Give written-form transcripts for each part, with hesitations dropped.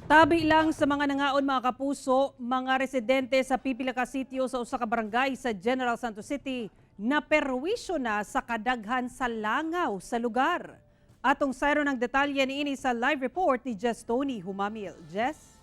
Tabi lang sa mga nangaon, mga kapuso, mga residente sa pipila ka sitio sa usa ka barangay sa General Santos City na perwisyo na sa kadaghan sa langaw sa lugar. Atong sayron ng detalye niini sa live report ni Jess Tony Humamil. Jess?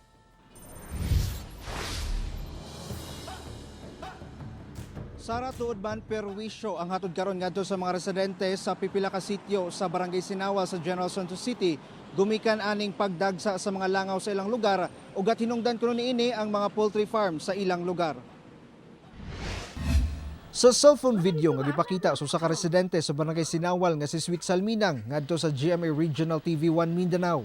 Sara, tuod man perwisyo ang hatod karon ngadto sa mga residente sa pipila ka sitio sa Barangay Sinawa sa General Santos City gumikan aning pagdagsa sa mga langaw sa ilang lugar ug at hinungdan kuno niini ang mga poultry farm sa ilang lugar. Sa cellphone video nga gipakita sa usa ka residente sa Barangay Sinawal nga si Sweet Salminang ngadto sa GMA Regional TV 1 Mindanao.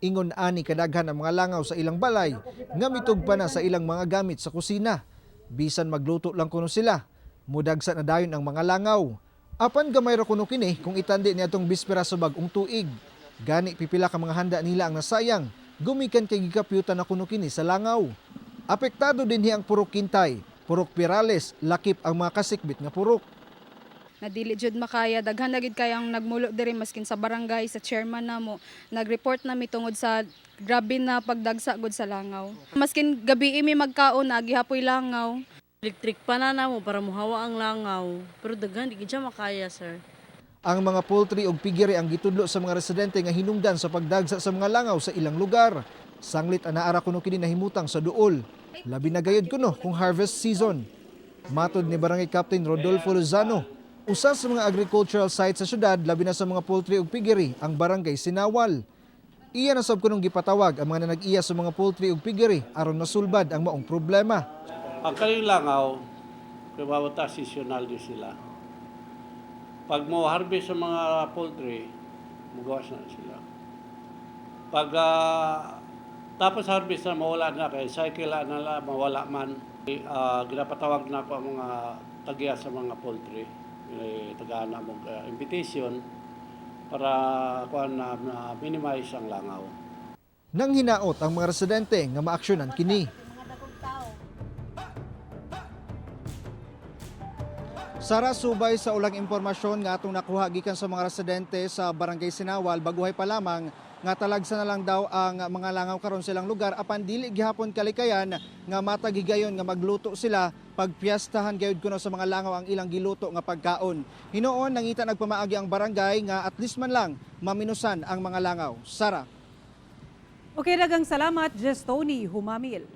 Ingon ani kadaghan ang mga langaw sa ilang balay nga mitug pa na sa ilang mga gamit sa kusina. Bisan magluto lang kuno sila, mudagsa na dayon ang mga langaw. Apan gamay ra kuno kini kung itandi niadtong bispera sa bag-ong tuig. Gani pipila ka mga handa nila ang nasayang, gumikan kay gikapyutan na kuno kini sa langaw. Apektado dinhi ang Purok Kintay, Purok Pirales, lakip ang mga kasikbit nga purok. Na dili jud makaya, daghan na gid kayang nagmulo diri, maskin sa barangay, sa chairman namo. Nag-report na mi tungod sa grabe na pagdagsa gud sa langaw. Maskin gabi mi magkaon, nagihapoy langaw. Electric pa na namo para muhawa ang langaw. Pero daghan, di gid siya makaya, sir. Ang mga poultry ug piggery ang gitudlo sa mga residente nga hinungdan sa pagdagsa sa mga langaw sa ilang lugar. Sanglit anaara kuno kini nahimutang sa duol. Labi na gayud kuno kung harvest season. Matod ni Barangay Captain Rodolfo Lozano, usa sa mga agricultural sites sa syudad labi na sa mga poultry ug piggery ang Barangay Sinawal. Iya na sab kunong gipatawag ang mga nanag-iya sa mga poultry ug piggery aron masulbad ang maong problema. Ang kaning langaw, kay mawata seasonal din sila. Pag mo harvest sa mga poultry, mugawas na sila. Pag tapos harvest na, mawala na kay cycle na la, mawala man. Ginapatawag na ako ang mga tagya sa mga poultry. Eh, tagaan na mo invitation para kuan na, na minimize ang langaw. Nang hinaot ang mga residente nga maaksyonan kini. Sara, subay sa ulang impormasyon nga atong nakuha gikan sa mga residente sa Barangay Sinawal, baguhay pa lamang nga talagsa na lang daw ang mga langaw karon silang lugar, apan dili gihapon kalikayan nga matagigayon nga magluto sila pagpiyastahan gayud kuno sa mga langaw ang ilang giluto nga pagkaon. Hinuon nangita nagpamaagi ang barangay nga at least man lang maminusan ang mga langaw. Sara. Okay, daghang salamat, Jess Tony Humamil.